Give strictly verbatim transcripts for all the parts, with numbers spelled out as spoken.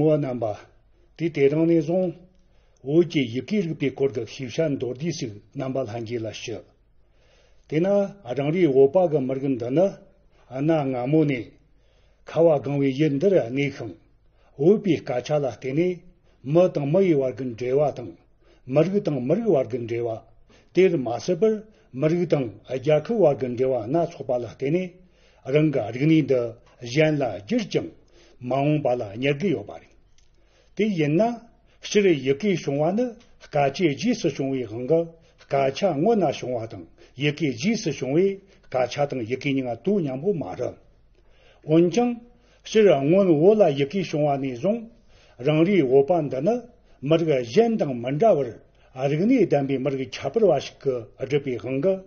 བ་རྣམ་པ། དུས་དེ་རིང་ནས་བཟུང་བོད་ཀྱི་ཡི་གེའི་རིག་པའི་སྐོར་གྱི་ཤེས་བྱ་མདོར་བསྡུས་ཤིག་རྣམ་པ་ལྷན་རྒྱས་ལ་ཞུ། དེས་ན་རང་རེའི་བོད་པ་གི་མི་རིགས་འདི་ནི་གནའ་སྔ་མོ་ནས་ཁ་བ་གངས་པའི་ཡུལ་འདིར་གནས་ཤིང་། བོད་པའི་སྐད་ཆ་ལ་བརྟེན་ནས་མི་དང་མི་ཡི་བར་གྱི་འབྲེལ་བ་དང་། མི་རིགས་དང་མི་རིགས་བར་གྱི་འབྲེལ་བ། དེར་མ་ཟད་པར་མི་རིགས་དང་རྒྱལ་ཁབ་བར་གྱི་འབྲེལ་བ་སྣ་ཚོགས་པ་ལ་བརྟེན་ནས་རང་གི་རིག་གནས་འདི་གཞན་ལ་བསྒྱུར་ཀྱང་མ་འོངས་པ་ལ་གཉེར་གྱི་ཡོད་པ་རེད། དེ་ཡིན་ན་སྤྱིར་ཡི་གེ་བྱུང་བ་ནི་སྐད་ཆའི་རྗེས་སུ་བྱུང་བའི་དབང་གིས་སྐད་ཆ་སྔོན་ན་བྱུང་བ་དང་ཡི་གེ་རྗེས་སུ་བྱུང་བས་སྐད་ཆ་དང་ཡི་གེ་གཉིས་ཀ་དོ་མཉམ་པོ་མ་རེད། འོན་ཀྱང་སྤྱིར་སྔོན་བོད་ལ་ཡི་གེ་བྱུང་བ་ནས་བཟུང་རང་རེའི་བོད་པ་འདི་ནི་མི་རིགས་གཞན་དང་མི་འདྲ་བར་རིག་གནས་ལྡན་པའི་མི་རིགས་ཁྱད་པར་བ་ཞིག་གིས་བསྒྲུབས་པའི་དབང་གིས་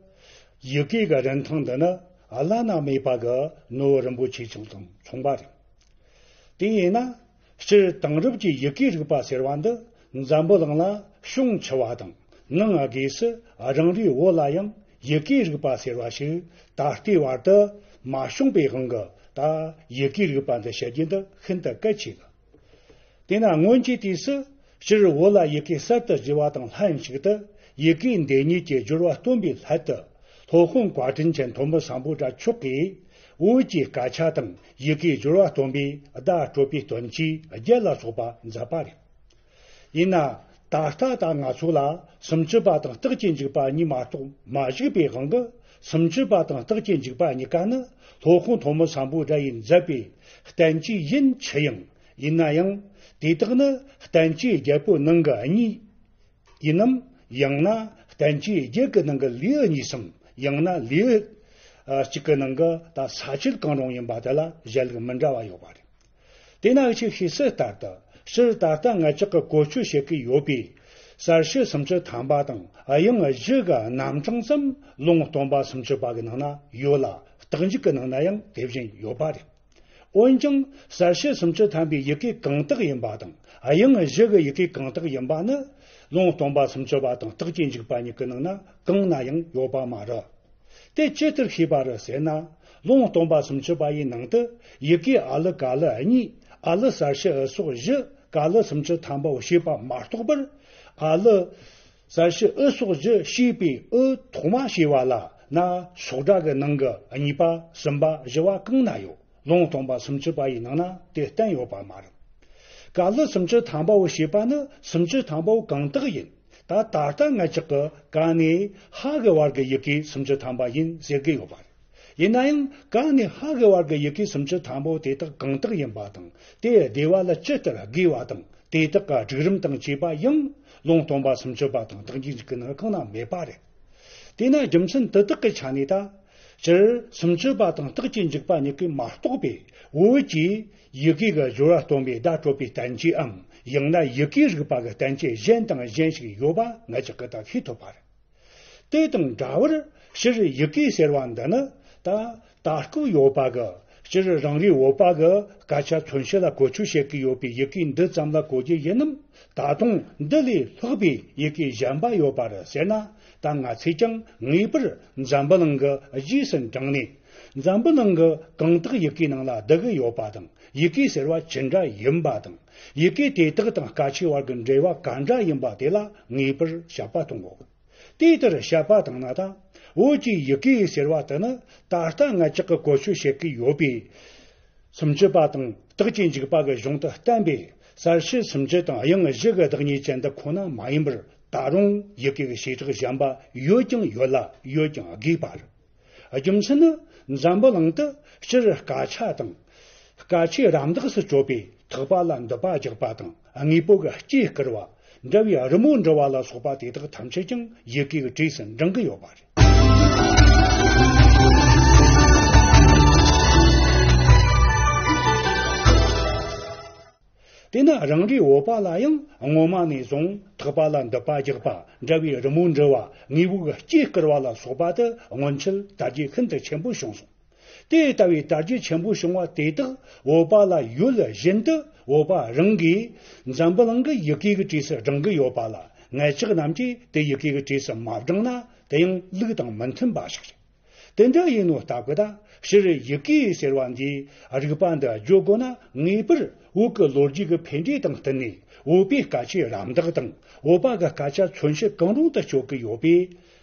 ཡི་གེ་གི་རིན་ཐང་འདི་ནི་བླ་ན་མེད་པ་གི་ནོར་བུ་རིན་པོ་ཆེ་ཆུང་དང་མཚུངས་པ་རེད། དེ་ཡིན་ན། སྤྱིར་དེང་རབས་ཀྱི་ཡི་གེའི་རིག་པ་ཟེར་བ་འདི་འཛམ་བུ་གླིང་ལ་བྱུང་ཆེ་བ་དང་ནང་སྒོས་སུ་རང་རེའི་བོད་ལ་ཡང་ཡི་གེའི་རིག་པ་ཟེར་བ་ཞིག་ད་ལྟའི་བར་དུ་མ་བྱུང་པའི་དབང་གིས་ད་ཡི་གེའི་རིག་པ་འདི་བཤད་རྒྱུ་འདི་ཤིན་ཏུ་གལ་ཆེ་གི། དེས་ན་སྔོན་གྱི་དུས་སུ་སྤྱིར་བོད་ལ་ཡི་གེ་གསར་དུ་བརྗེ་བ་དང་ལྷན་ཅིག་ཏུ་ཡི་གེ་འདི་ཉིད་ཀྱི་སྦྱོར་བ་སྟོན་པའི་སླད་དུ་སློབ་དཔོན་བཀའ་དྲིན་ཅན་ཐོན་མི་སམ་བྷོ་ཊ་མཆོག་གིས་བོད་ཀྱི་སྐད་ཆ་དང་ཡི་གེའི་སྦྱོར་བ་སྟོན་པའི་བརྡ་སྤྲོད་པའི་དོན་གྱིས་རྒྱན་ལ་སོགས་པ་མཛད་པ་རེད། ཡིན་ན་ད་ལྟ་ད་ང་ཚོ་ལ་སུམ་ཅུ་པ་དང་རྟགས་ཀྱི་འཇུག་པ་གཉིས་མ་གཏོགས་མ་བཞུགས་པའི་དབང་གིས་སུམ་ཅུ་པ་དང་རྟགས་ཀྱི་འཇུག་པ་གཉིས་ཀ་ནི་སློབ་དཔོན་ཐོན་མི་སམ་བྷོ་ཊ་ཡིས་མཛད་པའི་བསྟན་བཅོས་ཡིན་ཆེ་ཡང་། ཡིན་ན་ཡང་དེ་དག་ནི་བསྟན་བཅོས་བརྒྱད་པོའི་ནང་གི་གཉིས་ཡིན་ནམ། ཡང་ན་བསྟན་བཅོས་བརྒྱད་ཀྱི་ནང་གི་ལེའུ་གཉིས་སམ། ཡང་ན་ལེའུ་ཨ་གཅིག་གི་ནང་གི་ད་ས་བཅད་གང་རུང་ཡིན་པ་དེ་ལ་གཞལ་ལུགས་མི་འདྲ་བ་ཡོད་པ་རེད། དེས་ན་ཆེས་ཤེས་གསལ་ལྟར་དུ་སྤྱིར་ད་ལྟ་ང་ཅག་གིས་གོ་ཆོད་བྱེད་ཀྱི་ཡོད་པའི་གསལ་བྱེད་སུམ་ཅུ་ཐམ་པ་དང་དབྱངས་བཞི་གི་རྣམ་གྲངས་ཙམ་ལུང་སྟོན་པ་སུམ་ཅུ་པ་གི་ནང་ན་ཡོད་ལ། རྟགས་འཇུག་གི་ནང་ན་ཡང་དེ་བཞིན་ཡོད་པ་རེད། འོན་ཀྱང་གསལ་བྱེད་སུམ་ཅུ་ཐམ་པའི་ཡི་གེ་གང་དག་ཡིན་པ་དང་དབྱངས་བཞི་གི་ཡི་གེ་གང་དག་ཡིན་པ་ནི་ལུང་སྟོན་པ་སུམ་ཅུ་པ་དང་རྟགས་ཀྱི་འཇུག་པ་གཉིས་ཀྱི་ནང་ན་གང་ན་ཡང་ཡོད་པ་མ་རེད། དེ་ཇི་ལྟར་ཤེས་པ་རེད་ཟེར་ན། ལུང་སྟོན་པ་སུམ་ཅུ་པ་ཡི་ནང་དུ་ཡི་གེ་ཨ་ལི་ཀ་ལི་གཉིས། ཨ་ལི་གསལ་བྱེད་ཨི་སོགས་བཞི། ཀ་ལི་སུམ་ཅུ་ཐམ་པའོ་ཞེས་པ་མ་གཏོགས་པར། ཨ་ལི་གསལ་བྱེད་ཨི་སོགས་བཞི་ཞེས་པའི་ཨི་ཐོག་མ་ཞེས་པ་ལ་ན་སོགས་སྒྲ་གི་ནང་གི་གཉིས་པ་གསུམ་པ་བཞི་བ་གང་ན་ཡོད། ལུང་སྟོན་པ་སུམ་ཅུ་པ་ཡི་ནང་ན་དེ་བསྟན་ཡོད་པ་མ་རེད། ཀ་ལི་སུམ་ཅུ་ཐམ་པའོ་ཞེས་པ་ནི་སུམ་ཅུ་ཐམ་པའོ་གང་དག་ཡིན། ད་ད་ལྟ་ང་ཅག་གི་ཀ་ནས་ཧ་གི་བར་གྱི་ཡི་གེ་སུམ་ཅུ་ཐམ་པ་ཡིན་ཟེར་གྱི་ཡོད་པ་རེད། ཡིན་ན་ཡང་ཀ་ནས་ཧ་གི་བར་གྱི་ཡི་གེ་སུམ་ཅུ་ཐམ་པའོ་དེ་དག་གང་དག་ཡིན་པ་དང་དེ་སྡེ་བ་ལ་ཇི་ལྟར་དགོས་པ་དང་དེ་དག་གི་སྒྲིག་རིམ་དང་བཅས་པ་ཡང་ལུང་སྟོན་པ་སུམ་ཅུ་པ་དང་རྟགས་ཀྱི་འཇུག་གི་ནང་གང་ན་མེད་པ་རེད། དེས་ན་རྒྱུ་མཚན་དེ་དག་གི་ཆ་ནས་ད། སྤྱིར་སུམ་ཅུ་པ་དང་རྟགས་ཀྱི་འཇུག་པ་གཉིས་ཀྱིས་མ་གཏོགས་པའི་བོད་ཀྱི་ཡི་གེ་གི་སྦྱོར་བ་སྟོན་པའི་བརྡ་སྤྲོད་པའི་བསྟན་བཅོས་འམ། ཡང་ན་ཡི་གེའི་རིག་པ་གི་བསྟན་བཅོས་གཞན་དང་གཞན་ཞིག་ཡོད་པ་ང་ཅག་གིས་ད་ཤེས་ཐུབ་པ་རེད། དེ་དང་འདྲ་བར་སྤྱིར་ཡི་གེ་ཟེར་བ་འདི་ནི་ད་ད་སྐབས་ཡོད་པ་གི་སྤྱིར་རང་རེའི་བོད་པ་གི་སྐད་ཆ་མཚོན་བྱེད་ལ་བཀོལ་སྤྱོད་བྱེད་ཀྱི་ཡོད་པའི་ཡི་གེ་འདི་ཙམ་ལ་གོ་རྒྱུ་ཡིན་ནམ། ད་དུང་འདི་ལས་ལྷག་པའི་ཡི་གེ་གཞན་པ་ཡོད་པ་རེད་ཟེར་ན། ད་ང་ཚོས་ཀྱང་ངེས་པར་འཛམ་བུ་གླིང་གི་རྗེས་སུ་འབྲངས་ནས། འཛམ་བུ་གླིང་གི་གང་དག་ཡི་གེའི་ནང་ལ་བསྡུ་གི་ཡོད་པ་དང་། ཡི་གེ་ཟེར་བ་ཅི་འདྲ་ཡིན་པ་དང་། ཡི་གེ་དེ་དག་དང་སྐད་ཆའི་བར་གྱི་འབྲེལ་བ་ག་འདྲ་ཡིན་པ་དེ་ལ་ངེས་པར་དཔྱད་པ་གཏོང་དགོས། དེ་ལྟར་དཔྱད་པ་བཏང་ན་ད། བོད་ཀྱི་ཡི་གེ་ཟེར་བ་དེ་ནི་ད་ལྟ་ང་ཅག་གིས་གོ་ཆོད་བྱེད་ཀྱི་ཡོད་པའི། སུམ་ཅུ་པ་དང་རྟགས་ཀྱི་འཇུག་པ་གི་གཞུང་དུ་བསྟན་པའི་གསལ་བྱེད་སུམ་ཅུ་དང་དབྱངས་བཞི་གི་བདག་ཉིད་ཅན་དུ་ཁོ་ན་མ་ཡིན་པར། ད་རུང་ཡི་གེ་གི་བྱེ་བྲག་གཞན་པ་ཡོད་ཀྱང་ཡོད་ལ་ཡོད་ཀྱང་དགོས་པ་རེད། རྒྱུ་མཚན་ནི་འཛམ་བུ་གླིང་དུ་སྤྱིར་སྐད་ཆ་དང་། སྐད་ཆའི་རམ་འདེགས་སུ་གྱུར་པའི་ཐེག་པ་ལ་འདུད་པ་རྒྱག་པ་དང་། དངོས་པོ་གི་སྐྱེ་སྐར་བ། འདྲ་བའི་རི་མོ་འབྲི་བ་ལ་སོགས་པ་དེ་དག་ཐམས་ཅད་ཀྱང་ཡི་གེ་གི་གྲས་སུ་འབྲང་གི་ཡོད་པ་རེད། དེས་ན་རང་རེའི་བོད་པ་ལ་ཡང་སྔོན་མ་ནས་བཟུང་ཐེག་པ་ལ་འདུད་པ་རྒྱག་པ། འདྲ་བའི་རི་མོ་འབྲི་བ། དངོས་པོ་གི་སྐྱེ་སྐར་བ་ལ་སོགས་པ་དེ་སྔོན་ཆད་དར་རྒྱས་ཤིན་ཏུ་ཆེན་པོ་བྱུང་སོང་། དེ་ལྟ་བུའི་དར་རྒྱས་ཆེན་པོ་བྱུང་བ་དེ་དག་བོད་པ་ལ་ཡོད་བཞིན་དུ་བོད་པ་རང་གིས་འཛམ་བུ་གླིང་གི་ཡི་གེ་གི་གྲས་སུ་བགྲང་གི་ཡོད་པ་ལ། ང་ཅག་རྣམས་ཀྱིས་དེ་ཡི་གེ་གི་གྲས་སུ་མ་བགྲངས་ན་དེ་ཡང་ལུགས་དང་མི་མཐུན་པ་ཞིག་རེད། དེ་འདྲ་ཡིན་ནོ་སྟབས་ཀྱིས་ད་སྤྱིར་ཡི་གེ་ཟེར་བ་འདིའི་རིག་པ་འདི་བརྗོད་དགོས་ན། ངེས་པར་བོད་ཀྱི་ལོ་རྒྱུས་ཀྱི་འཕེལ་འགྲོས་དང་བསྟུན་ནས་བོད་པའི་སྐད་ཆའི་རམ་འདེགས་དང་བོད་པ་གི་སྐད་ཆ་མཚོན་བྱེད་གང་རུང་དུ་སྤྱོད་ཀྱི་ཡོད་པས།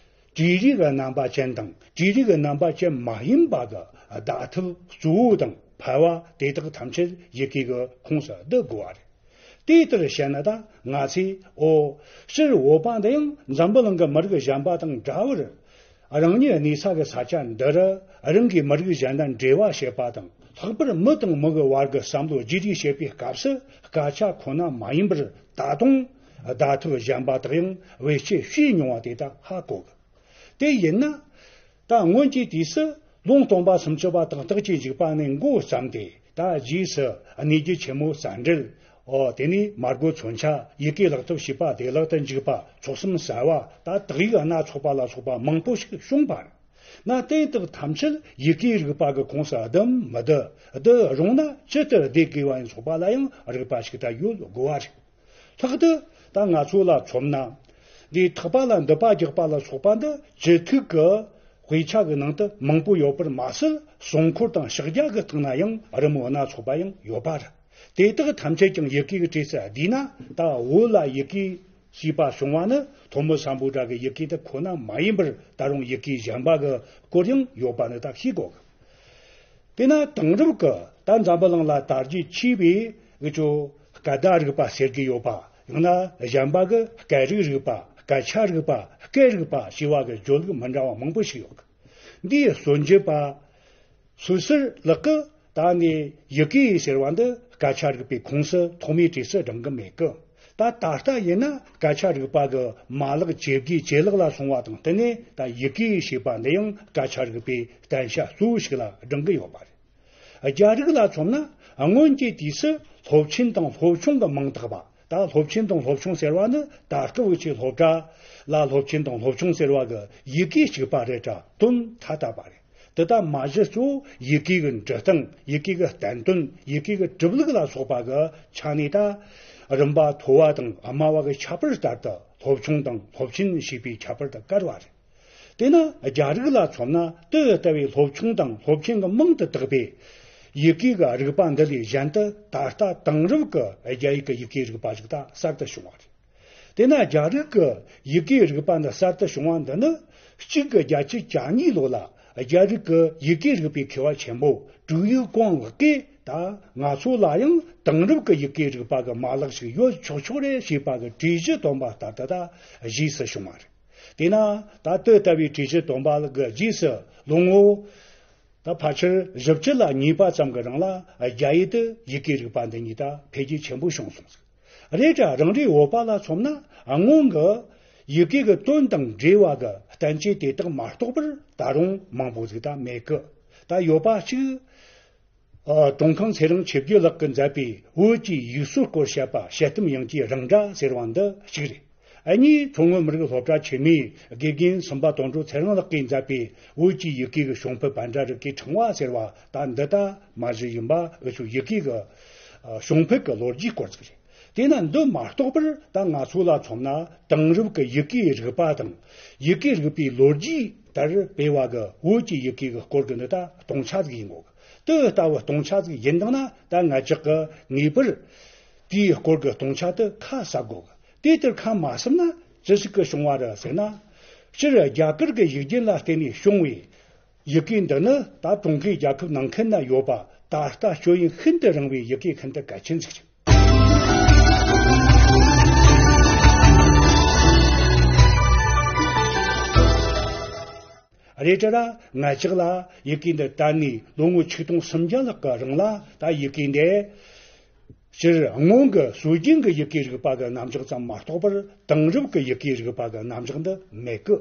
བྲིས་རིས་ཀྱི་རྣམ་པ་ཅན་དང་བྲིས་རིས་ཀྱི་རྣམ་པ་ཅན་མ་ཡིན་པ་གི་བརྡ་ཐབས་གཙོ་བོ་དང་ཕལ་བ་དེ་དག་ཐམས་ཅད་ཡི་གེ་གི་ཁོངས་སུ་བསྡུ་དགོས་པ་རེད། དེ་ལྟར་བཤད་ན་ད་ང་ཚོས། ཨོ། སྤྱིར་བོད་པ་འདི་ཡང་འཛམ་བུ་གླིང་གི་མི་རིགས་གཞན་པ་དང་འདྲ་བར། རང་ཉིད་གནས་ས་གི་ས་ཆ་འདི་རུ་རང་གི་མི་རིགས་གཞན་དང་འབྲེལ་བ་བྱེད་པ་དང་། ལྷག་པར་མི་དང་མི་གི་བར་གྱི་བསམ་བློ་བརྗེ་རེས་བྱེད་པའི་སྐབས་སུ་སྐད་ཆ་ཁོ་ན་མ་ཡིན་པར་ད་དུང་བརྡ་ཐབས་གཞན་པ་དག་ཡང་བེད་སྤྱོད་བྱས་མྱོང་བ་དེ་དག་ཧ་གོ་གི། དེ་ཡིན་ན། ད་སྔོན་གྱི་དུས་སུ་ལུང་སྟོང་པ་སུམ་ཅུ་པ་དང་སྟག་ཅན་འཇིགས་པ་ནས་འགོ་བརྩམས་ཏེ། ད་རྗེས་སུ་གནས་རྒྱུ་ཆེན་མོ་རྩ་འགྲེལ། ཨོ། དེ་ནས་མར་གོ་མཚོན་ཆ། ཡི་གེ་ཀློག་ཐབས་ཤེས་པ། བདེ་བླག་ཏུ་འཇུག་པ། ཚོགས་གསུམ་གསལ་བ། ད་དག་ཡིག་སྣ་ཚོགས་པ་ལ་སོགས་པ་མང་པོ་ཞིག་བྱུང་བ་རེད། ན་དེ་དག་ཐམས་ཅད་ཡི་གེའི་རིག་པ་གི་ཁོངས་སུ་བསྡུ་མི་བསྡུ། བསྡུ་རུང་ན་ཇི་ལྟར་བསྡུ་དགོས་པ་ཡིན་ཚོགས་པ་ལ་ཡང་རིག་པ་ཞིག་ད་ཡོད་དགོས་པ་རེད། ལྷག་ཏུ་ད་ང་ཚོ་ལ་མཚོན་ན། འདིའི་ཐེག་པ་ལ་འདུན་པ་རྒྱག་པ་ལ་སོགས་པ་འདི་སྤྱི་འཐུས་ཀྱི་དཔེ་ཆ་གི་ནང་དུ་མང་པོ་ཡོད་པར་མ་ཟད། སྲུང་འཁོར་དང་ཕྱག་རྒྱ་གི་སྟེང་ན་ཡང་རི་མོ་སྣ་ཚོགས་པ་ཡང་ཡོད་པ་རེད། དེ་དག་ཐམས་ཅད་ཀྱང་ཡི་གེ་གི་གྲས་སུ་བསྡུས་ན། ད་བོད་ལ་ཡི་གེ་ཞེས་པ་བྱུང་བ་ནི་ཐོན་མི་སམ་བྷོ་ཊ་གི་ཡི་གེ་དེ་ཁོ་ན་མ་ཡིན་པར། ད་རུང་ཡི་གེ་གཞན་པ་གི་སྐོར་ཡང་ཡོད་པ་ནི་ད་ཤེས་དགོས། དེས་ན་དེང་རབས་ཀྱི་ད་འཛམ་བུ་གླིང་ལ་དར་རྒྱས་ཆེ་བའི་འུ་ཅོ་སྐད་བརྡ་རིག་པ་ཟེར་གྱི་ཡོད་པ། ཡང་ན་གཞན་པ་གི་སྐད་རིགས་རིག་པ། སྐད་ཆ་རིག་པ། སྐད་རིག་པ་ཞེས་པ་གི་བརྗོད་ལུགས་མི་འདྲ་བ་མང་པོ་ཞིག་ཡོད་གི། འདིའི་སྲོལ་འབྱེད་པ་སུད་སིར་ལག་གི་ད་ནི་ཡི་གེ་ཟེར་བ་འདི་སྐད་ཆ་རིག་པའི་ཁོངས་སུ་ཐོག་མའི་གྲས་སུ་བགྲང་གི་མེད་གི། ད་ད་ལྟ་ཡིན་ན་སྐད་ཆ་རིག་པ་གི་མ་ལག་ཇེ་རྒྱས་ཇེ་ལེགས་ལ་སོང་བ་དང་བསྟུན་ནས། ད་ཡི་གེ་ཞེས་པ་འདི་ཡང་སྐད་ཆ་རིག་པའི་བསྟན་བྱ་གཙོ་བོ་ཞིག་ལ་བགྲང་གི་ཡོད་པ་རེད། རྒྱ་རིགས་ལ་མཚོན་ན། སྔོན་གྱི་དུས་སུ་སློབ་ཆེན་དང་སློབ་ཆུང་གི་མིང་བཏགས་པ། ད་སློབ་ཆེན་དང་སློབ་ཆུང་ཟེར་བ་ནི་ད་སྐབས་འུ་ཆོའི་སློབ་གྲྭ་ལ་སློབ་ཆེན་དང་སློབ་ཆུང་ཟེར་བ་གི་ཡི་གེ་གཅིག་པ་རེད་དྲ་དོན་ཐ་དད་པ་རེད། དེ་དག་མ་གཞི་གཙོ་བོ་ཡི་གེ་གི་འབྲི་སྟངས། ཡི་གེ་གི་བསྟན་དོན། ཡི་གེ་གི་གྲུབ་ལུགས་ལ་སོགས་པ་གི་ཆ་ནས། ད་རིམ་པ་མཐོ་བ་དང་དམའ་བ་གི་ཁྱད་པར་ལྟར་དུ་སློབ་ཆུང་དང་སློབ་ཆེན་ཞེས་པའི་ཁྱད་པར་དུ་བཀར་བ་རེད། དེས་ན་རྒྱ་རིགས་ལ་མཚོན་ན། དེ་ལྟ་བུའི་སློབ་ཆུང་དང་སློབ་ཆེན་གྱི་མིང་དུ་བཏགས་པའི་ཡི་གེ་གི་རིག་པ་འདི་ལས་གཞན་དུ་ད་ལྟ་དེང་རབས་ཀྱི་རྒྱ་ཡིག་གི་ཡི་གེའི་རིག་པ་ཞིག་ད་གསར་དུ་བྱུང་བ་རེད། དེས་ན་རྒྱ་རིགས་ཀྱི་ཡི་གེའི་རིག་པ་འདི་གསར་དུ་བྱུང་བ་འདི་ནི། གཅིག་དགུ་བརྒྱད་ཅུ་གྱ་གཉིས་ལོ་ལ་རྒྱ་རིགས་ཀྱི་ཡི་གེའི་རིག་པའི་མཁས་པ་ཆེན་པོ་ཀྲུའུ་ཡིག་ཀོང་ལགས་ཀྱིས། ད་ང་ཚོ་ལ་ཡང་དེང་རབས་ཀྱི་ཡི་གེའི་རིག་པ་གི་མ་ལག་ཞིག་ཡོད་ཆོག་ཆོག་རེད་ཞེས་པ་གི་གྲོས་གཞི་བཏོན་པ་ལྟར་དུ་ད་རྗེས་སུ་བྱུང་བ་རེད། དེས་ན་ད་དེ་ལྟ་བུའི་གྲོས་གཞི་བཏོན་པ་གི་རྗེས་སུ་ལོ་ངོ་ད་ཕལ་ཆེར་བཞི་བཅུ་ལ་ཉེ་བ་ཙམ་གྱི་རིང་ལ་རྒྱ་ཡིག་ཏུ་ཡི་གེའི་རིག་པ་འདི་ཉིད་ད་འཕེལ་རྒྱས་ཆེན་པོ་བྱུང་སོང་ཟིག། རེད་དྲ་རང་རེའི་བོད་པ་ལ་མཚོན་ན། སྔོན་གྱི་ཡི་གེ་གི་དོན་དང་འབྲེལ་བ་གི་བསྟན་བཅོས་དེ་དག་མ་གཏོགས་པར་ད་རུང་མང་པོ་ཟིག་ད་མེད་གི། ད་ཡོད་པ་གཅིག། ཨ། ཀྲུང་ཁང་ཚེ་རིང་ཆོས་བརྒྱུད་ལགས་ཀྱིས་མཛད་པའི་བོད་ཀྱི་ཡིག་སྲོལ་སྐོར་བཤད་པ། དཔྱད་གཏམ་དབྱིངས་ཀྱི་རིང་སྒྲ་ཟེར་བ་འདི་གཅིག་རེད། ཨ། གཉིས། མཚོ་སྔོན་མི་རིགས་སློབ་གྲྭ་ཆེན་མོའི་དགེ་རྒན་སུམ་པ་དོན་གྲུབ་ཚེ་རིང་ལགས་ཀྱིས་མཛད་པའི་བོད་ཀྱི་ཡི་གེ་གི་བྱུང་འཕེལ་པཎ་གྲུབ་རི་ཀའི་ཕྲེང་བ་ཟེར་བ། ད་འདི་ད་མ་གཞི་ཡིན་པ་འུ་ཆོ་ཡི་གེ་གི་བྱུང་འཕེལ་གྱི་ལོ་རྒྱུས་སྐོར་ཟིག་རེད། དེས་ན་འདི་མ་གཏོགས་པར་ད་ང་ཚོ་ལ་མཚོན་ན་དེང་རབས་ཀྱི་ཡི་གེའི་རིག་པ་དང་། ཡི་གེ་རིག་པའི་ལོ་རྒྱུས་ལྟར་སྤེལ་བ་གི་བོད་ཀྱི་ཡི་གེ་གི་སྐོར་གྱི་འདི་ད་སྟོང་ཆ་ཟིག་ཡིན་གོ། དེ་ལྟ་བུ་སྟོང་ཆ་ཟིག་ཡིན་དང་ན། ད་ང་ཅག་གི་ངེས་པར་དེའི་སྐོར་གྱི་སྟོང་ཆ་དེ་ཁ་གསབ་དགོས་གི། དེ་ལྟར་ཁ་མ་གསབ་ན་ཅི་ཞིག་གི་བྱུང་བ་རེད་ཟེར་ན། སྤྱིར་རྒྱ་གར་གྱི་ཡིག་རྒྱན་ལ་བརྟེན་ནས་བྱུང་བའི་ཡི་གེ་འདི་ནི་ད་ཀྲུང་གོའི་རྒྱལ་ཁབ་ནང་ཁུལ་ན་ཡོད་པ། ད་ལྟ་སྤྱོད་ཡུན་ཤིན་ཏུ་རིང་བའི་ཡི་གེ་ཤིན་ཏུ་གལ་ཆེན་ཟིག་ཅིག་རེད་དྲ། ང་ཅག་ལ་ཡི་གེ་འདི་དར་ནས་ལོ་ངོ་ཆིག་སྟོང་སུམ་བརྒྱ་ལྷག་གི་རིང་ལ། ད་ཡི་གེ་འདི་སྤྱིར་སྔོན་གྱི་སྲོལ་རྒྱུན་གྱི་ཡི་གེའི་རིག་པ་གི་རྣམ་གཞག་ཙམ་མ་གཏོགས་པར། དེང་རབས་ཀྱི་ཡི་གེའི་རིག་པ་གི་རྣམ་གཞག་འདི་མེད་གི།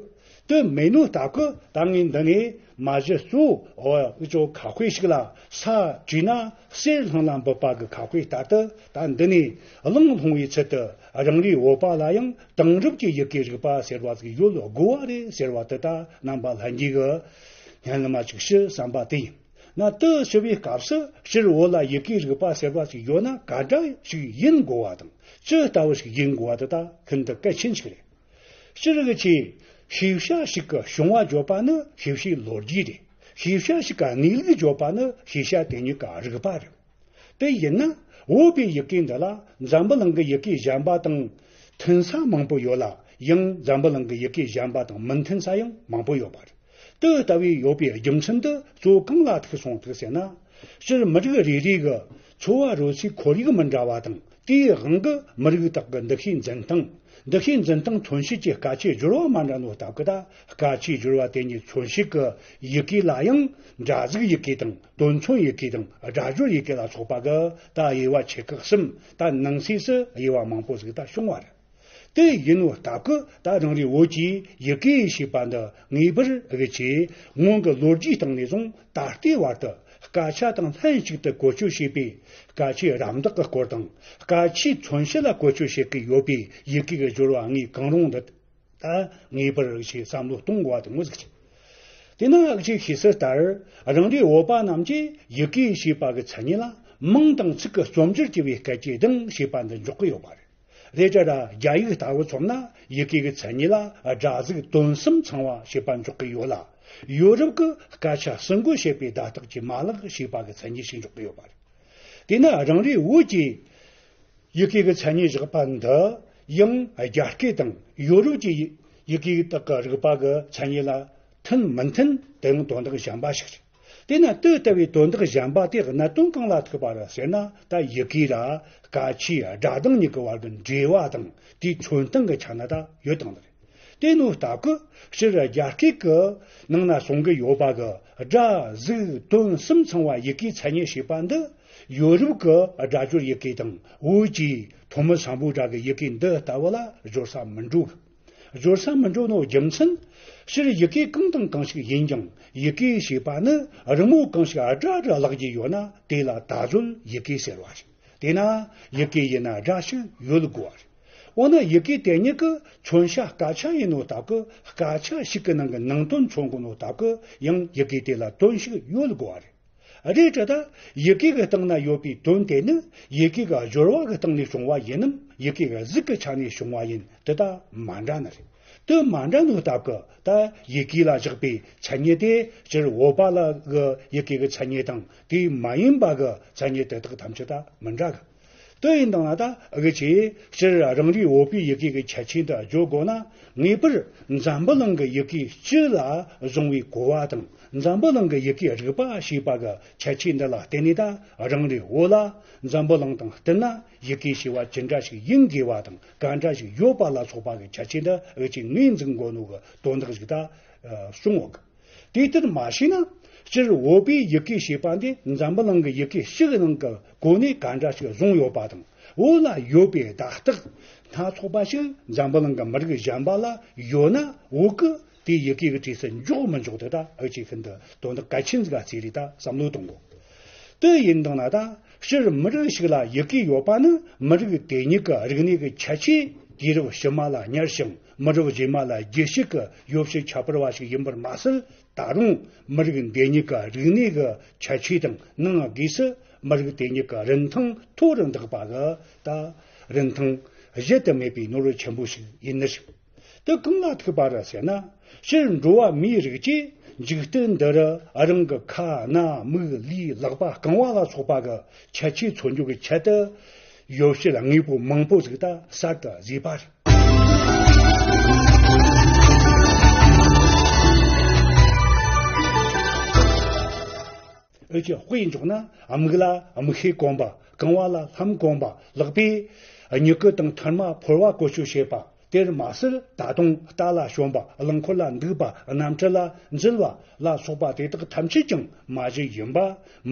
དེ་མེད་ནོ་སྟབས་ཀྱིས་ད་ངས་འདི་ནས་མ་གཞི་གཙོ་བོ་འུ་ཅོ་ཁ་དཔེ་ཞིག་ལ། ས་བྲིས་ན་གསེར་ལྷང་ལ་འབུད་པ་གི་ཁ་དཔེ་ལྟར་དུ། ད་འདི་ནས་གླེང་སློང་བའི་ཚུལ་དུ་རང་རེའི་བོད་པ་ལ་ཡང་དེང་རབས་ཀྱི་ཡི་གེའི་རིག་པ་ཟེར་བ་ཟིག་ཡོད་དགོས་པ་རེད་ཟེར་བ་དེ་ད་རྣམ་པ་ལྷན་རྒྱས་ཀྱིས་སྙན་ལམ་ཅིག་ཞུ་བསམ་པ་དེ་ཡིན། ན་དེ་ཞུ་བའི་སྐབས་སུ་སྤྱིར་བོད་ལ་ཡི་གེའི་རིག་པ་ཟེར་བ་ཞིག་ཡོད་ན་ག་འདྲ་ཞིག་ཡིན་དགོས་པ་དང་། ཅི་ལྟ་བུ་ཞིག་ཡིན་དགོས་པ་དེ་ད་ཤིན་ཏུ་གལ་ཆེན་ཞིག་རེད། སྤྱིར་གི་ཆེ། ཤེས་བྱ་ཞིག་གི་བྱུང་བ་བརྗོད་པ་ནི་ཤེས་བྱའི་ལོ་རྒྱུས་རེད། ཤེས་བྱ་ཞིག་གི་གནས་ལུགས་བརྗོད་པ་ནི་ཤེས་བྱ་དེ་ཉིད་ཀྱི་རིག་པ་རེད། དེ་ཡིན་ན། བོད་པའི་ཡི་གེ་འདི་ལ་འཛམ་བུ་གླིང་གི་ཡི་གེ་གཞན་པ་དང་མཐུན་ས་མང་པོ་ཡོད་ལ། ཡང་འཛམ་བུ་གླིང་གི་ཡི་གེ་གཞན་པ་དང་མི་མཐུན་ས་ཡང་མང་པོ་ཡོད་པ་རེད། དེ་ལྟ་བུའི་ཡོད་པའི་རྒྱུ་མཚན་འདི་གཙོ་བོ་གང་ལ་ཐུག་སོང་ཐུག་ཟེར་ན། སྤྱིར་མི་རིགས་རེ་རེ་གི་འཚོ་བ་རོལ་སའི་ཁོར་ཡུག་མི་འདྲ་བ་དང་། དེའི་དབང་གིས་མི་རིགས་དག་གི་འདུ་ཤེས་འཛིན་སྟངས། འདུ་ཤེས་འཛིན་སྟངས་མཚོན་བྱེད་ཀྱི་སྐད་ཆའི་སྦྱོར་བ་མ་འདྲ་ནོ་སྟབས་ཀྱིས། ད་སྐད་ཆའི་སྦྱོར་བ་དེ་ཉིད་མཚོན་བྱེད་ཀྱི་ཡི་གེ་ལ་ཡང་། སྒྲ་གཟུགས་ཡི་གེ་དང་། དོན་མཚོན་ཡི་གེ་དང་། སྒྲ་སྦྱོར་ཡི་གེ་ལ་སོགས་པ་གི་ད་དབྱེ་བ་ཆེ་ཁག་གསུམ། ད་ནང་གསེས་སུ་དབྱེ་བ་མང་པོ་ཟིག་ད་བྱུང་བ་རེད། དེ་ཡིན་ནོ་སྟབས་ཀྱིས། ད་རང་རེའི་བོད་ཀྱི་ཡི་གེ་ཞེས་པ་འདི་ངེས་པར་གི་ཆེ། སྔོན་གྱི་ལོ་རྒྱུས་སྟེང་ནས་བཟུང་ད་ལྟའི་བར་དུ་སྐད་ཆ་དང་ལྷན་ཅིག་ཏུ་བཀོལ་སྤྱོད་བྱེད་པའི་སྐད་ཆའི་རམ་འདེགས་ཀྱི་སྐོར་དང་། སྐད་ཆའི་མཚོན་བྱེད་ལ་བཀོལ་སྤྱོད་བྱེད་ཀྱི་ཡོད་པའི་ཡི་གེ་གི་སྦྱོར་བ་ངས་གང་རུང་འདི་ད་ངེས་པར་ཞེས་བསམ་བློ་གཏོང་དགོས་པ་དེ་ངོ་ཟིག་ཆེ། དེས་ན་ཨ་ཅེ་ཤེས་གསལ་ལྟར། རང་རེའི་བོད་པ་རྣམས་ཀྱིས་ཡི་གེ་ཞེས་པ་གི་མཚན་ཉིད་ལ་མིང་དང་ཚིག་གི་རྩོམ་སྒྱུར་གྱི་བའི་སྐད་ཀྱི་གདངས་ཞེས་པ་འདི་འཇོག་གི་ཡོད་པ་རེད། རེད་ད་ར་རྒྱ་ཡིག་ལྟ་བུ་མཚོན་ན་ཡི་གེ་གི་མཚན་ཉིད་ལ་སྒྲ་གཟུགས་དོན་གསུམ་ཚང་བ་ཞེས་པ་འཇོག་གི་ཡོད་ལ། ཡོ་རོབ་ཀྱི་སྐད་ཆ་ཟིན་བཀོད་བྱེད་པའི་བརྡ་རྟགས་ཀྱི་མ་ལག་ཞེས་པ་གི་མཚན་ཉིད་ཞིག་འཇོག་གི་ཡོད་པ་རེད། དེས་ན་རང་རེའི་བོད་ཀྱི་ཡི་གེ་གི་མཚན་ཉིད་བཞག་པ་འདི་ཡང་རྒྱ་སྐད་དང་ཡོ་རོབ་ཀྱི་ཡི་གེ་དག་གི་རིག་པ་གི་མཚན་ཉིད་ལ་མཐུན་མི་མཐུན་དེ་ཡང་དོན་དག་གཞན་པ་ཞིག་རེད། དེས་ན་དེ་ལྟ་བུའི་དོན་དག་གཞན་པ་དེ་གནད་དོན་གང་ལ་ཐུག་པ་རེད་ཟེར་ན། ད་ཡི་གེ་ར་སྐད་ཆའི་སྒྲ་གདངས་གཉིས་ཀྱི་བར་གྱི་འབྲེལ་བ་དང་དེའི་མཚོན་སྟངས་ཀྱི་ཆ་ནས་ད་ཡོད་དང་རེད། དེ་ནོ་སྟབས་ཀྱིས་སྤྱིར་རྒྱ་སྐད་ཀྱི་ནང་ན་གསུང་གི་ཡོད་པ་གི་སྒྲ་གཟུགས་དོན་གསུམ་ཚང་བ་ཡི་གེའི་མཚན་ཉིད་ཞེས་པ་འདི་ཡོ་རོབ་ཀྱི་སྒྲ་སྦྱོར་ཡི་གེ་དང་བོད་ཀྱི་ཐོན་མི་སམ་བྷོ་ཊ་གི་ཡི་གེ་འདི་ལྟ་བུ་ལ་སྦྱོར་ས་མི་འགྲོ་གི། སྦྱོར་ས་མི་འགྲོ་ནོ་རྒྱུ་མཚན། སྤྱིར་ཡི་གེ་གང་དང་གང་ཞིག་ཡིན་ཀྱང་ཡི་གེ་ཞེས་པ་ནི་རི་མོ་གང་ཞིག་སྒྲ་རུ་བརླག་རྒྱུ་ཡོད་ན་དེ་ལ་ད་གཟོད་ཡི་གེ་ཟེར་བ་རེད། དེས་ན་ཡི་གེ་ཡིན་ན་སྒྲ་ཞིག་ཡོད་དགོས་པ་རེད། འོ་ན་ཡི་གེ་དེ་ཉིད་ཀྱི་མཚོན་བྱ་སྐད་ཆ་ཡིན་ནོ་སྟབས་ཀྱིས་སྐད་ཆ་ཞིག་གི་ནང་གི་ནང་དོན་མཚོན་དགོས་ནོ་སྟབས་ཀྱིས་ཡང་ཡི་གེ་དེ་ལ་དོན་ཞིག་ཡོད་དགོས་པ་རེད། རེད་ད་ད་ཡི་གེ་གི་སྟེང་ན་ཡོད་པའི་དོན་དེ་ནི་ཡི་གེ་གི་སྦྱོར་བ་གི་སྟེང་ནས་བྱུང་བ་ཡིན་ནམ། ཡི་གེ་གི་གཟུགས་ཀྱི་ཆ་ནས་བྱུང་བ་ཡིན་དེ་ད་མ་འདྲ་ནི་རེད། དེ་མ་འདྲ་ནོ་སྟབས་ཀྱིས་ད་ཡི་གེ་ལ་བཞག་པའི་མཚན་ཉིད་དེ་སྤྱིར་བོད་པ་ལ་གི་ཡི་གེ་གི་མཚན་ཉིད་དང་དེ་མ་ཡིན་པ་གི་མཚན་ཉིད་དེ་དག་ཐམས་ཅད་ད་མི་འདྲ་གི། དེ་ཡིན་དང་ན་ད་གི་ཆེ་སྤྱིར་རང་རེའི་བོད་པའི་ཡི་གེ་གི་ཁྱད་ཆོས་འདི་བརྗོད་དགོས་ན། ངེས་པར་འཛམ་བུ་གླིང་གི་ཡི་གེ་སྤྱི་ལ་བཟུང་བའི་གོ་བ་དང་འཛམ་བུ་གླིང་གི་ཡི་གེ་རིག་པ་ཞེས་པ་གི་ཁྱད་ཆོས་འདི་ལ་བརྟེན་ནས། ད་རང་རེའི་བོད་ལ་འཛམ་བུ་གླིང་དང་བསྟུན་ན་ཡི་གེ་ཞེས་པ་ཅི་འདྲ་ཞིག་ཡིན་དགོས་པ་དང་ག་འདྲ་ཞིག་ཡོད་པ་ལ་སོགས་པ་གི་ཁྱད་ཆོས་འདི་འུ་ཅག་ངོས་འཛིན་དགོས་ནོ་གི་དོན་དག་ཞིག་ད་གསུང་འོག་གི། དེ་ལྟར་མ་བྱས་ན་སྤྱིར་བོད་པའི་ཡི་གེ་ཞེས་པ་འདི་འཛམ་བུ་གླིང་གི་ཡི་གེ་ཞིག་ནང་གི་གོ་གནས་ག་འདྲ་ཞིག་བཟུང་ཡོད་པ་དང་། བོད་ལ་ཡོད་པའི་བརྡ་རྟགས་སྣ་ཚོགས་པ་ཞིག་འཛམ་བུ་གླིང་གི་མི་རིགས་གཞན་པ་ལ་ཡོད་ན། བོད་ཀྱི་དེ་ཡི་གེ་གི་གྲས་སུ་འཇོག་མི་འཇོག་དེ་ད་འུ་ཅག་ཤིན་ཏུ་དོན་དག་གལ་ཆེན་ཟིག་ག་ཚིག་རེ་ད་བསམ་བློ་གཏོང་དགོས། དེ་ཡིན་དང་ན་ད་སྤྱིར་མི་རིགས་ཤིག་ལ་ཡི་གེ་ཡོད་པ་ནི་མི་རིགས་དེ་ཉིད་ཀྱི་རིག་གནས་ཀྱི་ཁྱད་ཆོས་དུས་རབས་ཕྱི་མ་ལ་ཉར་ཞིང་མི་རབས་རྗེས་མ་ལ་རྒྱུད་སྤྱོད་ཀྱི་ཡོ་བྱད་ཁྱད་པར་བ་ཞིག་ཡིན་པར་མ་ཟད། ད་རུང་མི་རིགས་འདི་ཉིད་ཀྱི་རིག་གནས་ཀྱི་ཁྱད་ཆོས་དང་ནང་སྒོས་སུ་མི་རིགས་དེ་ཉིད་ཀྱི་རིན་ཐང་མཐོ་རུ་འདེགས་པ་གི་ད་རིན་ཐང་གཞལ་དུ་མེད་པའི་ནོར་བུ་ཆེན་པོ་ཞིག་ཡིན་ནི་ཞིག། དེ་གང་ལ་ཐུག་པ་རེད་ཟེར་ན། སྤྱིར་འགྲོ་བ་མིའི་རིགས་ཀྱིས་འཇིག་རྟེན་འདི་རུ་རང་གི་ཁ་སྣ་མིག་ལུས་ལག་པ་རྐང་པ་ལ་སོགས་པ་གི་ཁྱད་ཆོས་མཚོན་རྒྱུ་གི་ཆེད་དུ། ཡོ་བྱད་དངོས་པོ་མང་པོ་ཟིག་ད་གསར་དུ་བཟོས་པ་རེད། འུ་ཅག་དཔེ་འཇོག་ན་མིག་ལ་མིག་ཤེལ་གོན་པ། རྐང་པ་ལ་ལྷམ་གོན་པ། ལག་པས་མྱུ་གུ་དང་ཐུར་མ་ཕོར་བ་བཀོལ་སྤྱོད་བྱེད་པ། དེར་མ་ཟད་ད་དུང་རྟ་ལ་ཞོན་པ། རླངས་འཁོར་ལ་འདུག་པ། གནམ་གྲུ་ལ་འཛུལ་བ་ལ་སོགས་པ་དེ་དག་ཐམས་ཅད་ཀྱང་མ་གཞི་ཡིན་པ།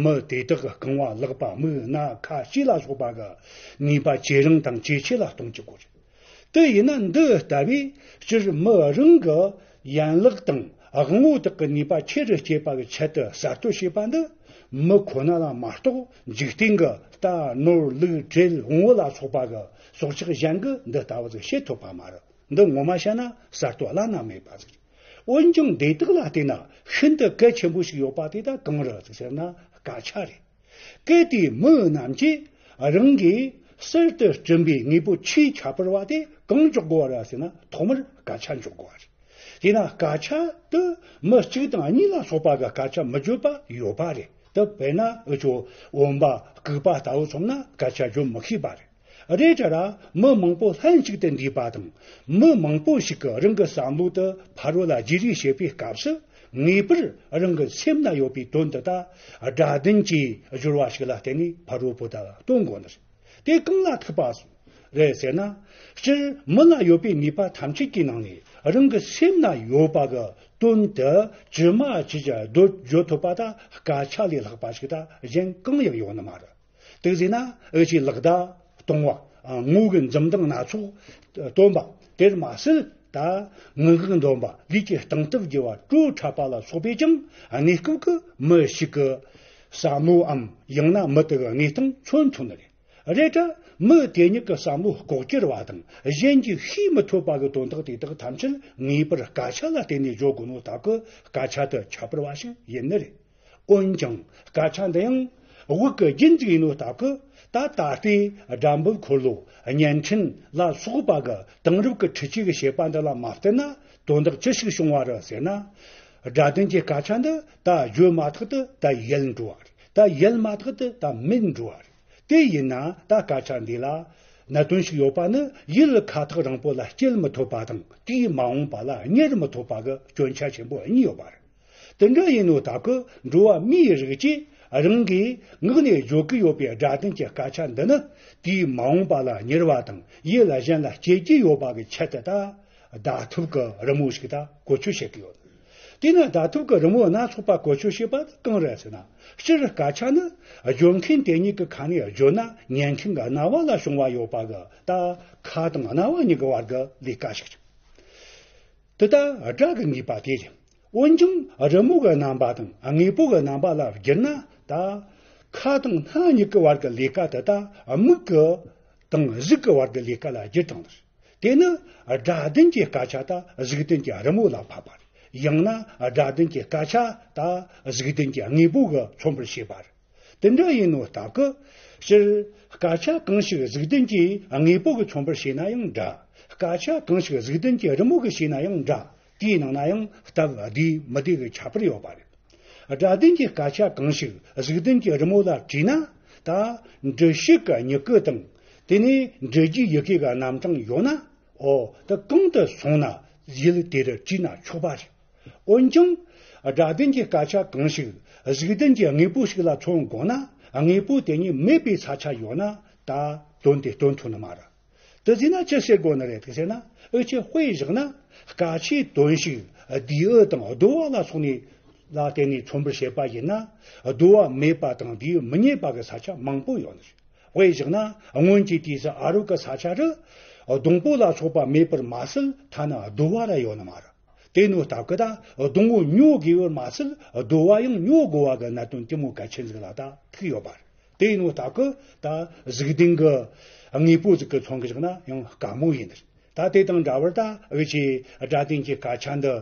མི་དེ་དག་རྐང་པ་ལག་པ་མིག་སྣ་ཁ་ལྕེ་ལ་སོགས་པ་གི་ནུས་པ་ཇེ་རིང་དང་ཇེ་ཆེ་ལ་གཏོང་བཅུག་དགོས་རེད། དེ་ཡིན་ན་འདི་ལྟ་བུའི་སྤྱིར་མི་རང་གི་ཡན་ལག་དང་དབང་པོ་དག་གི་ནུས་པ་ཆེ་རུ་སྐྱེད་པ་གི་ཆེད་དུ་གསར་གཏོད་བྱས་པ་འདི། མི་ཁོ་ན་ལ་མ་གཏོགས་འཇིག་རྟེན་གྱི་རྟ་ནོར་ལུག་བྲེ་བོང་བུ་ལ་སོགས་པ་གི་སྲོག་ཆགས་གཞན་གྱིས་འདི་ལྟ་བུ་ཟིག་བྱེད་ཐུབ་པ་མ་རེད། འདི་ངོ་མ་བཤད་ན་གསར་གཏོད་བླ་ན་མེད་པ་ཟིག་རེད། འོན་ཀྱང་འདི་དག་ལ་བལྟས་ན་ཤིན་ཏུ་གལ་ཆེན་པོ་ཞིག་ཡོད་པ་དེ་ད་གང་རེད་ཟིག་ཟེར་ན་སྐད་ཆ་རེད། གལ་ཏེ་མི་རྣམས་ཀྱིས་རང་གིས་གསར་དུ་བསྐྲུན་པའི་དངོས་པོ་ཆེས་ཁྱད་པར་བ་དེ་གང་འཇོག་དགོས་པ་རེད་ཟེར་ན། ཐོག་མར་སྐད་ཆ་འཇོག་དགོས་པ་ དེས་ན་སྐད་ཆ་དེ་མི་གཅིག་དང་གཉིས་ལ་སོགས་པ་གི་སྐད་ཆ་མི་བརྗོད་པ་ཡོད་པ་རེད། དེ་དཔེར་ན་འུ་ཆོ་བུམ་པ་ལྐུགས་པ་ལྟ་བུ་མཚོན་ན་སྐད་ཆ་བརྗོད་མི་ཤེས་པ་རེད། རེད་དྲ་ར་མི་མང་པོ་ལྷན་ཅིག་ཏུ་འདུས་པ་དང་། མི་མང་པོ་ཞིག་གིས་རང་གི་བསམ་བློ་དེ་ཕ་རོལ་ལ་བརྗེ་རེས་བྱེད་པའི་སྐབས་སུ། ངེས་པར་རང་གི་སེམས་ན་ཡོད་པའི་དོན་དེ་དག་སྒྲ་ལྡན་གྱི་སྦྱོར་བ་ཞིག་ལ་བརྟེན་ནས་ཕ་རོལ་པོ་དག་སྟོན་དགོས་ནི་རེད། དེ་གང་ལ་ཐུག་པ་རེད་ཟེར་ན། སྤྱིར་མི་ལ་ཡོད་པའི་ནུས་པ་ཐམས་ཅད་ཀྱི་ནང་ནས་རང་གི་སེམས་ན་ཡོད་པ་གི་དོན་དེ་ཇི་མ་ཇི་བཞིན་བརྗོད་ཐུབ་པ་དང་སྐད་ཆ་ལས་ལྷག་པ་ཞིག་དང་གཞན་གང་ཡང་ཡོད་ནི་མ་རེད། དེ་ཟེར་ན་འུ་ཆོས་ལག་བརྡ་གཏོང་བ། ངོ་གི་འཛུམ་མདངས་སྣ་ཚོགས་སྟོན་པ། དེར་མ་ཟད་ད་ངག་གི་འདོན་པ། ལུས་ཀྱི་སྟངས་སྟབས་བགྱི་བ། བྲོ་འཁྲབ་པ་ལ་སོགས་པས་ཀྱང་གནས་སྐབས་ཀྱི་མི་ཞིག་གི་བསམ་བློའམ་ཡང་ན་མི་དེ་གི་གནས་སྟངས་མཚོན་ཐུབ་ནི་རེད། རེད་དྲ་མི་དེ་ཉིད་ཀྱི་བསམ་བློ་ལྐོག་གྱུར་བ་དང་གཞན་གྱིས་ཤེས་མི་ཐུབ་པ་གི་དོན་དག་དེ་དག་ཐམས་ཅད་ངེས་པར་སྐད་ཆ་ལ་བརྟེན་ནས་བརྗོད་དགོས་ནོ་སྟབས་ཀྱིས་སྐད་ཆ་དེ་ཁྱད་པར་བ་ཞིག་ཡིན་ནི་རེད། འོན་ཀྱང་སྐད་ཆ་འདི་ཡང་དབུགས་ཀྱི་རྒྱུན་ཅིག་ཡིན་ནོ་སྟབས་ཀྱིས། ད་ད་ལྟའི་སྒྲ་འབུབ་འཁོར་ལོ་བརྙན་འཕྲིན་ལ་སོགས་པ་གི་དེང་རབས་ཀྱི་འཕྲུལ་ཆས་ཀྱི་བྱེད་པ་འདི་ལ་མ་བརྟེན་ན་དོན་དག་ཅི་ཞིག་བྱུང་བ་རེད་ཟེར་ན། སྒྲ་ལྡན་གྱི་སྐད་ཆ་འདི་ད་བརྗོད་མ་ཐག་ཏུ་ད་ཡལ་འགྲོ་བ་རེད། ད་ཡལ་མ་ཐག་ཏུ་ད་མེད་འགྲོ་བ་རེད། དེ་ཡིན་ན་ད་སྐད་ཆ་འདི་ལ་གནད་དོན་ཞིག་ཡོད་པ་ནི། ཡུལ་ཁ་ཐག་རིང་པོ་ལ་སྐྱེལ་མི་ཐུབ་པ་དང་། དུས་མ་འོངས་པ་ལ་གཉེར་མི་ཐུབ་པ་གི་སྐྱོན་ཆ་ཆེན་པོ་གཉིས་ཡོད་པ་རེད། དེ་འདྲ་ཡིན་ནོ་སྟབས་ཀྱིས་འགྲོ་བ་མིའི་རིགས་ཀྱིས་རང་གི་ངག་ནས་བརྗོད་ཀྱི་ཡོད་པའི་སྒྲ་ལྡན་གྱི་སྐད་ཆ་འདི་ནི་དུས་མ་འོངས་པ་ལ་གཉེར་བ་དང་ཡུལ་གཞན་ལ་སྐྱེལ་རྒྱུ་ཡོད་པ་གི་ཆེད་དུ་ད་བརྡ་ཐབས་ཀྱི་རི་མོ་ཞིག་ད་བཀོལ་སྤྱོད་བྱེད་ཀྱི་ཡོད། དེས་ན་བརྡ་ཐབས་ཀྱི་རི་མོ་སྣ་ཚོགས་པ་བཀོལ་སྤྱོད་བྱེད་པ་གང་རེད་ཟེར་ན། སྤྱིར་སྐད་ཆ་ནི་བརྗོད་མཁན་དེ་ཉིད་ཀྱི་ཁ་ནས་བརྗོད་ན་ཉན་མཁན་གྱི་རྣ་བ་ལ་བྱུང་བ་ཡོད་པ་གི་ད་ཁ་དང་རྣ་བ་གཉིས་ཀྱི་བར་གྱི་ལས་ཀ་ཞིག་རེད། དེ་ལྟར་སྒྲ་གི་ངེས་པ་དེ་ཡིན། འོན་ཀྱང་རི་མོ་གི་རྣམ་པ་དང་དངོས་པོ་གི་རྣམ་པ་ལ་བསྒྱུར་ན། ད་ཁ་དང་སྣ་གཉིས་ཀྱི་བར་གྱི་ལས་ཀ་དེ་ད་མིག་གི་དང་གཟུགས་ཀྱི་བར་གྱི་ལས་ཀ་ལ་བསྒྱུར་བཏང་ནི། དེ་ནི་སྒྲ་ལྡན་གྱི་སྐད་ཆ་ད་གཟུགས་ལྡན་གྱི་རི་མོ་ལ་ཕབ་པ་རེད། ཡང་ན་སྒྲ་ལྡན་གྱི་སྐད་ཆ་ད་གཟུགས་ལྡན་གྱི་དངོས་པོ་གིས་མཚོན་པར་བྱེད་པ་རེད། དེ་འདྲ་ཡིན་ནོ་སྟབས་ཀྱིས། སྤྱིར་སྐད་ཆ་གང་ཞིག་གཟུགས་ལྡན་གྱི་དངོས་པོ་གིས་མཚོན་པར་བྱས་ན་ཡང་འདྲ། སྐད་ཆ་གང་ཞིག་གཟུགས་ལྡན་གྱི་རི་མོ་གིས་བྱས་ན་ཡང་འདྲ། དེའི་ནང་ན་ཡང་སྟབས་བདེ་མི་བདེ་གི་ཁྱད་པར་ཡོད་པ་རེད། སྒྲ་ལྡན་གྱི་སྐད་ཆ་གང་ཞིག་གཟུགས་ལྡན་གྱི་རི་མོ་ལ་བྲིས་ན། ད་འབྲི་བྱེད་ཀྱི་མྱུ་གུ་དང་། དེ་ནས་འབྲི་རྒྱུའི་ཡི་གེ་གི་རྣམ་གྲངས་ཡོད་ན། ཨོ་དེ་གང་དུ་སོང་ན་ཡུལ་དེ་རུ་བྲིས་ན་ཆོག་པ་རེད། འོན་ཀྱང་སྒྲ་ལྡན་གྱི་སྐད་ཆ་གང་ཞིག་གཟུགས་ལྡན་གྱི་དངོས་པོ་ཞིག་ལ་མཚོན་དགོས་ན། དངོས་པོ་དེ་ཉིད་མེད་པའི་ས་ཆ་ཡོད་ན་ད་དོན་དེ་སྟོན་ཐུབ་ནི་མ་རེད། དེ་ཟེར་ན་ཅི་ཟེར་དགོས་ནི་རེད་ཟེར་ན། འུ་ཆོས་དཔེ་བཞག་ན་སྐད་ཆའི་དོན་ཞིག་བསྡུས་དབུ་དང་བསྡུ་བ་ལ་སོགས་ནས་ལ་བརྟེན་ནས་མཚོན་པར་བྱེད་པ་ཡིན་ན། བསྡུ་བ་མེད་པ་དང་བསྡུས་དབུ་མི་རྙེད་པ་གི་ས་ཆ་མང་པོ་ཡོད་ནི་རེད། དཔེ་བཞག་ན་སྔོན་གྱི་དུས་སུ་ཨ་རོགས་ཀྱི་ས་ཆ་རུ་སྡོང་པོ་ལ་སོགས་པ་མེད་པར་མ་ཟད། ཐ་ན་རྡོ་བ་ར་ཡོད་ནི་མ་རེད། དེ་ནོ་སྟབས་ཀྱིས་ད་སྡོང་བོ་ཉོ་དགོས་པར་མ་ཟད། རྡོ་བ་ཡང་ཉོ་དགོས་པ་གི་གནད་དོན་དེ་མོ་གལ་ཆེན་ཟིག་ལ་ད་ཐུག་ཡོད་པ་རེད། དེ་ནོ་སྟབས་ཀྱིས་ད་གཟུགས་ལྡན་གྱི་དངོས་པོ་ཟིག་གི་མཚོན་གི་བཞག་ན་ཡང་དཀའ་མོ་ཡིན། ད་དེ་དང་འདྲ་བར་ད་འུ་ཆོས་སྒྲ་ལྡན་གྱི་སྐད་ཆ་འདི་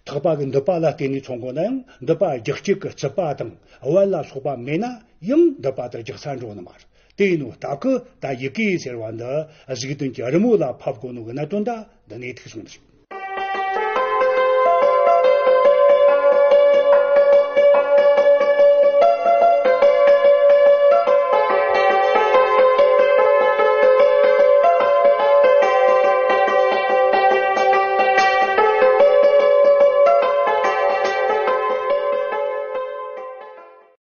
ཐག་པ་གི་མདུད་པ་ལ་བརྟེན་ནས་མཚོན་དགོས་ན་ཡང་། མདུད་པ་རྒྱག་བྱེད་ཀྱི་རྩིད་པ་དང་བལ་ལ་སོགས་པ་མེད་ན་ཡང་མདུད་པ་དེ་རྒྱག་ས་འགྲོ་ནི་མ་རེད། དེ་ཡིན་ནོ་སྟབས་ཀྱིས་ད་ཡི་གེ་ཟེར་བ་འདི་གཟུགས་ལྡན་གྱི་རི་མོ་ལ་ཕབ་དགོས་ནོ་གི་གནད་དོན་ད་འདི་ནས་ཐུག་སོང་ནི་རེད།